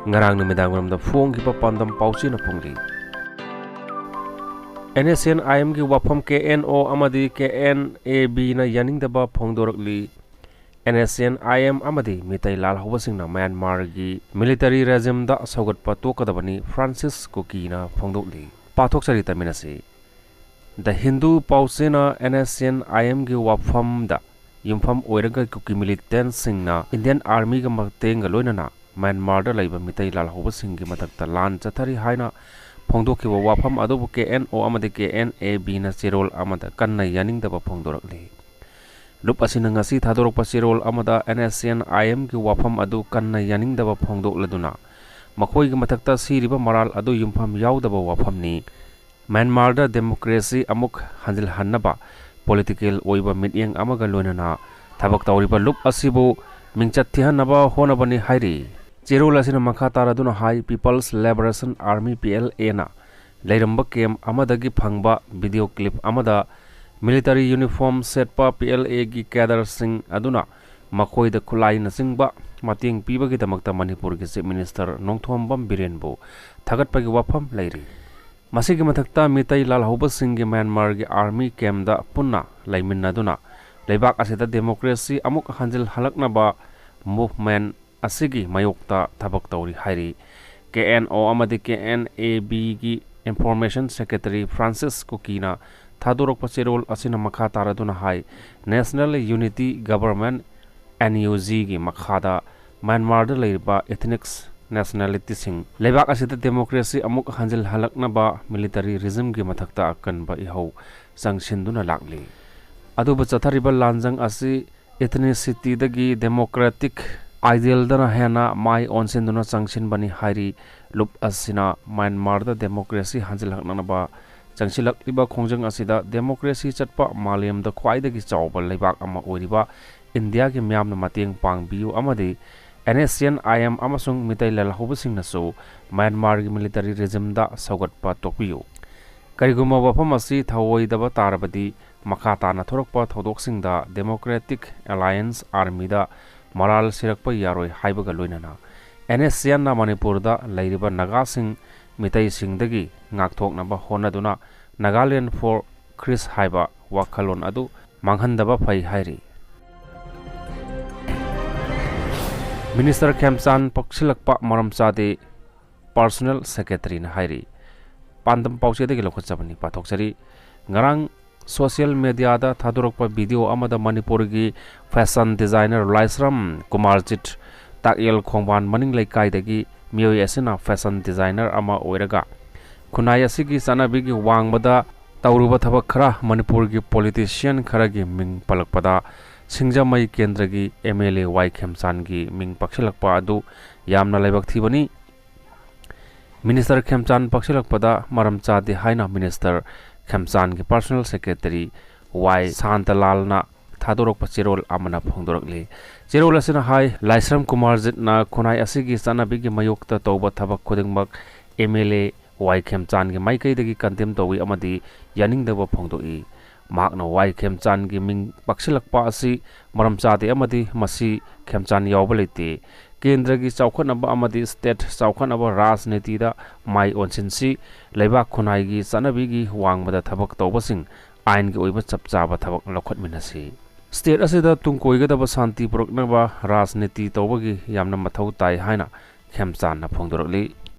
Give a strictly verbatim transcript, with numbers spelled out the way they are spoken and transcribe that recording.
ꯉꯔꯥꯡ ꯅꯨꯃꯤꯗꯥꯡ ꯋꯥꯏꯔꯝꯗ ꯐꯣꯡꯈꯤꯕ ꯄꯥꯟꯗꯝ ꯄꯥꯎꯆꯦꯅ ꯐꯣꯡꯂꯤ꯫ NSCN-IM-ꯒꯤ ꯋꯥꯐꯝ KNO ꯑꯃꯗꯤ KNA-B-ꯅ ꯌꯥꯅꯤꯡꯗꯕ ꯐꯣꯡꯗꯣꯔꯛꯂꯤ꯫ NSCN-IM ꯑꯃꯗꯤ ꯃꯤꯇꯩ ꯂꯥꯜꯍꯧꯕꯁꯤꯡꯅ ꯃ꯭ꯌꯥꯟꯃꯥꯔꯒꯤ military regime-ꯗ ꯁꯧꯒꯠꯄ ꯇꯣꯛꯀꯗꯕꯅꯤ, ꯐ꯭ꯔꯥꯟꯁꯤꯁ ꯀꯨꯀꯤꯅ ꯐꯣꯡꯗꯣꯛꯂꯤ꯫ ꯄꯥꯊꯣꯛꯆꯔꯤ, ꯇꯥꯃꯤꯟꯅꯁꯤ꯫ The Hindu ꯄꯥꯎꯆꯦꯅ NSCN-IM-ꯒꯤ ꯋꯥꯐꯝꯗ ꯌꯨꯝꯐꯝ ꯑꯣꯏꯔꯒ ꯀꯨꯀꯤ militant-ꯁꯤꯡꯅ Indian Army-ꯒ ꯃꯇꯦꯡꯒ ꯂꯣꯏꯅꯅ ꯃ꯭ꯌꯥꯟꯃꯥꯔꯗ ꯂꯩꯕ ꯃꯤꯇꯩ ꯂꯥꯜꯍꯧꯕꯁꯤꯡꯒꯤ ꯃꯊꯛꯇ ꯂꯥꯟ ꯆꯠꯊꯔꯤ ꯍꯥꯏꯅ ꯐꯣꯡꯗꯣꯛꯈꯤꯕ ꯋꯥꯐꯝ ꯑꯗꯨꯕꯨ KNO ꯑꯃꯗꯤ KNA-B-ꯅ ꯆꯦꯔꯣꯜ ꯑꯃꯗ ꯀꯟꯅ ꯌꯥꯅꯤꯡꯗꯕ ꯐꯣꯡꯗꯣꯔꯛꯂꯤ꯫ ꯂꯨꯞ ꯑꯁꯤꯅ ꯉꯁꯤ ꯊꯥꯗꯣꯔꯛꯄ ꯆꯦꯔꯣꯜ ꯑꯃꯗ NSCN-IM-ꯒꯤ ꯋꯥꯐꯝ ꯑꯗꯨ ꯀꯟꯅ ꯌꯥꯅꯤꯡꯗꯕ ꯐꯣꯡꯗꯣꯛꯂꯗꯨꯅ, ꯃꯈꯣꯏꯒꯤ ꯃꯊꯛꯇ ꯁꯤꯔꯤꯕ ꯃꯔꯥꯜ ꯑꯗꯨ ꯌꯨꯝꯐꯝ ꯌꯥꯎꯗꯕ ꯋꯥꯐꯝꯅꯤ꯫ ꯃ꯭ꯌꯥꯟꯃꯥꯔꯗ democracy ꯑꯃꯨꯛ ꯍꯟꯖꯤꯜꯍꯟꯅꯕ political ꯑꯣꯏꯕ ꯃꯤꯠꯌꯦꯡ ꯑꯃꯒ ꯂꯣꯏꯅꯅ ꯊꯕꯛ ꯇꯧꯔꯤꯕ ꯂꯨꯞ ꯑꯁꯤꯕꯨ ꯃꯤꯡꯆꯠ ꯊꯤꯍꯟꯅꯕ ꯍꯣꯠꯅꯕꯅꯤ ꯍꯥꯏꯔꯤ꯫ ꯆꯦꯔꯣꯜ ꯑꯁꯤꯅ ꯃꯈꯥ ꯇꯥꯔꯗꯨꯅ ꯍꯥꯏ, People's Liberation Army, PLA-ꯅ ꯂꯩꯔꯝꯕ camp ꯑꯃꯗꯒꯤ ꯐꯪꯕ video clip ꯑꯃꯗ military uniform ꯁꯦꯠꯄ PLA-ꯒꯤ cadre-ꯁꯤꯡ ꯑꯗꯨꯅ ꯃꯈꯣꯏꯗ ꯈꯨꯠꯂꯥꯏꯅꯆꯤꯡꯕ ꯃꯇꯦꯡ ꯄꯤꯕꯒꯤꯗꯃꯛꯇ ꯃꯅꯤꯄꯨꯔꯒꯤ Chief Minister ꯅꯣꯡꯊꯣꯝꯕꯝ ꯕꯤꯔꯦꯟꯕꯨ ꯊꯥꯒꯠꯄꯒꯤ ꯋꯥꯐꯝ ꯂꯩꯔꯤ꯫ ꯃꯁꯤꯒꯤ ꯃꯊꯛꯇ ꯃꯤꯇꯩ ꯂꯥꯜꯍꯧꯕꯁꯤꯡꯒꯤ ꯃ꯭ꯌꯥꯟꯃꯥꯔꯒꯤ army camp-ꯗ ꯄꯨꯟꯅ ꯂꯩꯃꯤꯟꯅꯗꯨꯅ ꯂꯩꯕꯥꯛ ꯑꯁꯤꯗ democracy ꯑꯃꯨꯛ ꯍꯟꯖꯤꯜꯍꯜꯂꯛꯅꯕ movement ꯑꯁꯤꯒꯤ ꯃꯥꯌꯣꯛꯇ ꯊꯕꯛ ꯇꯧꯔꯤ ꯍꯥꯏꯔꯤ꯫ KNO ꯑꯃꯗꯤ KNA-B-ꯒꯤ Information Secretary ꯐ꯭ꯔꯥꯟꯁꯤꯁ ꯀꯨꯀꯤꯅ ꯊꯥꯗꯣꯔꯛꯄ ꯆꯦꯔꯣꯜ ꯑꯁꯤꯅ ꯃꯈꯥ ꯇꯥꯔꯗꯨꯅ ꯍꯥꯏ, National Unity Government, NUG-ꯒꯤ ꯃꯈꯥꯗ ꯃ꯭ꯌꯥꯟꯃꯥꯔꯗ ꯂꯩꯔꯤꯕ ethnics nationality-ꯁꯤꯡ ꯂꯩꯕꯥꯛ ꯑꯁꯤꯗ democracy ꯑꯃꯨꯛ ꯍꯟꯖꯤꯜꯍꯜꯂꯛꯅꯕ military regime-ꯒꯤ ꯃꯊꯛꯇ ꯑꯀꯟꯕ ꯏꯍꯧ ꯆꯪꯁꯤꯟꯗꯨꯅ ꯂꯥꯛꯂꯤ꯫ ꯑꯗꯨꯕꯨ ꯆꯠꯊꯔꯤꯕ ꯂꯥꯟꯖꯪ ꯑꯁꯤ ethnicity-ꯗꯒꯤ democratic ideal-ꯗꯅ ꯍꯦꯟꯅ ꯃꯥꯏ ꯑꯣꯟꯁꯤꯟꯗꯨꯅ ꯆꯪꯁꯤꯟꯕꯅꯤ ꯍꯥꯏꯔꯤ꯫ ꯂꯨꯞ ꯑꯁꯤꯅ ꯃ꯭ꯌꯥꯟꯃꯥꯔꯗ democracy ꯍꯟꯖꯤꯜꯂꯛꯅꯕ ꯆꯪꯁꯤꯜꯂꯛꯂꯤꯕ ꯈꯣꯡꯖꯪ ꯑꯁꯤꯗ democracy ꯆꯠꯄ ꯃꯥꯂꯦꯝꯗ ꯈ꯭ꯋꯥꯏꯗꯒꯤ ꯆꯥꯎꯕ ꯂꯩꯕꯥꯛ ꯑꯃ ꯑꯣꯏꯔꯤꯕ ꯏꯟꯗꯤꯌꯥꯒꯤ ꯃꯤꯌꯥꯝꯅ ꯃꯇꯦꯡ ꯄꯥꯡꯕꯤꯌꯨ ꯑꯃꯗꯤ NSCN-IM ꯑꯃꯁꯨꯡ ꯃꯤꯇꯩ ꯂꯥꯜꯍꯧꯕꯁꯤꯡꯅꯁꯨ ꯃ꯭ꯌꯥꯟꯃꯥꯔꯒꯤ military regime-ꯗ ꯁꯧꯒꯠꯄ ꯇꯣꯛꯄꯤꯌꯨ꯫ ꯀꯔꯤꯒꯨꯝꯕ ꯋꯥꯐꯝ ꯑꯁꯤ ꯊꯧꯑꯣꯏꯗꯕ ꯇꯥꯔꯕꯗꯤ, ꯃꯈꯥ ꯇꯥꯅ ꯊꯣꯔꯛꯄ ꯊꯧꯗꯣꯛꯁꯤꯡꯗ Democratic Alliance Army-ꯗ ꯃꯔꯥꯜ ꯁꯤꯔꯛꯄ ꯌꯥꯔꯣꯏ ꯍꯥꯏꯕꯒ ꯂꯣꯏꯅꯅ ꯑꯦꯟ ꯑꯦꯁ ꯁꯤ ꯑꯦꯟꯅ ꯃꯅꯤꯄꯨꯔꯗ ꯂꯩꯔꯤꯕ ꯅꯥꯒꯥꯁꯤꯡ ꯃꯤꯇꯩꯁꯤꯡꯗꯒꯤ ꯉꯥꯛꯊꯣꯛꯅꯕ ꯍꯣꯠꯅꯗꯨꯅ Nagaland for Christ ꯍꯥꯏꯕ ꯋꯥꯈꯜꯂꯣꯟ ꯑꯗꯨ ꯃꯥꯡꯍꯟꯗꯕ ꯐꯩ ꯍꯥꯏꯔꯤ꯫ ꯃꯤꯅꯤꯁꯇꯔ ꯈꯦꯝꯆꯥꯟ ꯄꯛꯁꯤꯜꯂꯛꯄ ꯃꯔꯝ ꯆꯥꯗꯦ, ꯄꯔꯁꯣꯅꯦꯜ ꯁꯦꯀ꯭ꯔꯦꯇꯔꯤꯅ ꯍꯥꯏꯔꯤ꯫ ꯄꯥꯟꯗꯝ ꯄꯥꯎꯆꯦꯗꯒꯤ ꯂꯧꯈꯠꯆꯕꯅꯤ, ꯄꯥꯊꯣꯛꯆꯔꯤ꯫ ꯉꯔꯥꯡ ꯁꯣꯁꯤꯌꯦꯜ ꯃꯦꯗꯤꯌꯥꯗ ꯊꯥꯗꯣꯔꯛꯄ ꯚꯤꯗꯤꯑꯣ ꯑꯃꯗ ꯃꯅꯤꯄꯨꯔꯒꯤ ꯐꯦꯁꯟ ꯗꯤꯖꯥꯏꯅꯔ ꯂꯥꯏꯁ꯭ꯔꯝ ꯀꯨꯃꯥꯔꯖꯤꯠ ꯇꯥꯛꯌꯦꯜ ꯈꯣꯡꯕꯥꯟ ꯃꯅꯤꯡ ꯂꯩꯀꯥꯏꯗꯒꯤ ꯃꯤꯑꯣꯏ ꯑꯁꯤꯅ ꯐꯦꯁꯟ ꯗꯤꯖꯥꯏꯅꯔ ꯑꯃ ꯑꯣꯏꯔꯒ ꯈꯨꯟꯅꯥꯏ ꯑꯁꯤꯒꯤ ꯆꯠꯅꯕꯤꯒꯤ ꯋꯥꯡꯃꯗ ꯇꯧꯔꯨꯕ ꯊꯕꯛ ꯈꯔ ꯃꯅꯤꯄꯨꯔꯒꯤ ꯄꯣꯂꯤꯇꯤꯁꯤꯌꯟ ꯈꯔꯒꯤ ꯃꯤꯡ ꯄꯜꯂꯛꯄꯗ ꯁꯤꯡꯖꯃꯩ ꯀꯦꯟꯗ꯭ꯔꯒꯤ ꯑꯦꯝ ꯑꯦꯜ ꯑꯦ ꯋꯥꯏ ꯈꯦꯝꯆꯥꯟꯒꯤ ꯃꯤꯡ ꯄꯛꯁꯤꯜꯂꯛꯄ ꯑꯗꯨ ꯌꯥꯝꯅ ꯂꯥꯏꯕꯛ ꯊꯤꯕꯅꯤ꯫ ꯃꯤꯅꯤꯁꯇꯔ ꯈꯦꯝꯆꯥꯟ ꯄꯛꯁꯤꯜꯂꯛꯄꯗ ꯃꯔꯝ ꯆꯥꯗꯦ ꯍꯥꯏꯅ ꯃꯤꯅꯤꯁꯇꯔ ꯈꯦꯝꯆꯥꯟꯒꯤ ꯄꯔꯁꯣꯅꯦꯜ ꯁꯦꯀ꯭ꯔꯦꯇꯔꯤ ꯋꯥꯏ ꯁꯥꯟꯇꯂꯥꯜꯅ ꯊꯥꯗꯣꯔꯛꯄ ꯆꯦꯔꯣꯜ ꯑꯃꯅ ꯐꯣꯡꯗꯣꯔꯛꯂꯤ꯫ ꯆꯦꯔꯣꯜ ꯑꯁꯤꯅ ꯍꯥꯏ, ꯂꯥꯏꯁ꯭ꯔꯝ ꯀꯨꯃꯥꯔꯖꯤꯠꯅ ꯈꯨꯟꯅꯥꯏ ꯑꯁꯤꯒꯤ ꯆꯠꯅꯕꯤꯒꯤ ꯃꯥꯌꯣꯛꯇ ꯇꯧꯕ ꯊꯕꯛ ꯈꯨꯗꯤꯡꯃꯛ ꯑꯦꯝ ꯑꯦꯜ ꯑꯦ ꯋꯥꯏ ꯈꯦꯝꯆꯥꯟꯒꯤ ꯃꯥꯏꯀꯩꯗꯒꯤ ꯀꯟꯗꯦꯝ ꯇꯧꯏ ꯑꯃꯗꯤ ꯌꯥꯅꯤꯡꯗꯕ ꯐꯣꯡꯗꯣꯛꯏ꯫ ꯃꯍꯥꯛꯅ ꯋꯥꯏ ꯈꯦꯝꯆꯥꯟꯒꯤ ꯃꯤꯡ ꯄꯛꯁꯤꯜꯂꯛꯄ ꯑꯁꯤ ꯃꯔꯝ ꯆꯥꯗꯦ ꯑꯃꯗꯤ ꯃꯁꯤ ꯈꯦꯝꯆꯥꯟ ꯌꯥꯎꯕ ꯂꯩꯇꯦ꯫ ꯀꯦꯟꯗ꯭ꯔꯒꯤ ꯆꯥꯎꯈꯠꯅꯕ ꯑꯃꯗꯤ ꯁ꯭ꯇꯦꯠ ꯆꯥꯎꯈꯠꯅꯕ ꯔꯥꯖꯅꯤꯇꯤꯗ ꯃꯥꯏ ꯑꯣꯟꯁꯤꯟꯁꯤ꯫ ꯂꯩꯕꯥꯛ ꯈꯨꯟꯅꯥꯏꯒꯤ ꯆꯠꯅꯕꯤꯒꯤ ꯋꯥꯡꯃꯗ ꯊꯕꯛ ꯇꯧꯕꯁꯤꯡ ꯑꯥꯏꯟꯒꯤ ꯑꯣꯏꯕ ꯆꯞ ꯆꯥꯕ ꯊꯕꯛ ꯂꯧꯈꯠꯃꯤꯟꯅꯁꯤ꯫ ꯁ꯭ꯇꯦꯠ ꯑꯁꯤꯗ ꯇꯨꯡ ꯀꯣꯏꯒꯗꯕ ꯁꯥꯟꯇꯤ ꯄꯨꯔꯛꯅꯕ ꯔꯥꯖꯅꯤꯇꯤ ꯇꯧꯕꯒꯤ ꯌꯥꯝꯅ ꯃꯊꯧ ꯇꯥꯏ ꯍꯥꯏꯅ ꯈꯦꯝꯆꯥꯟꯅ ꯐꯣꯡꯗꯣꯔꯛꯂꯤ꯫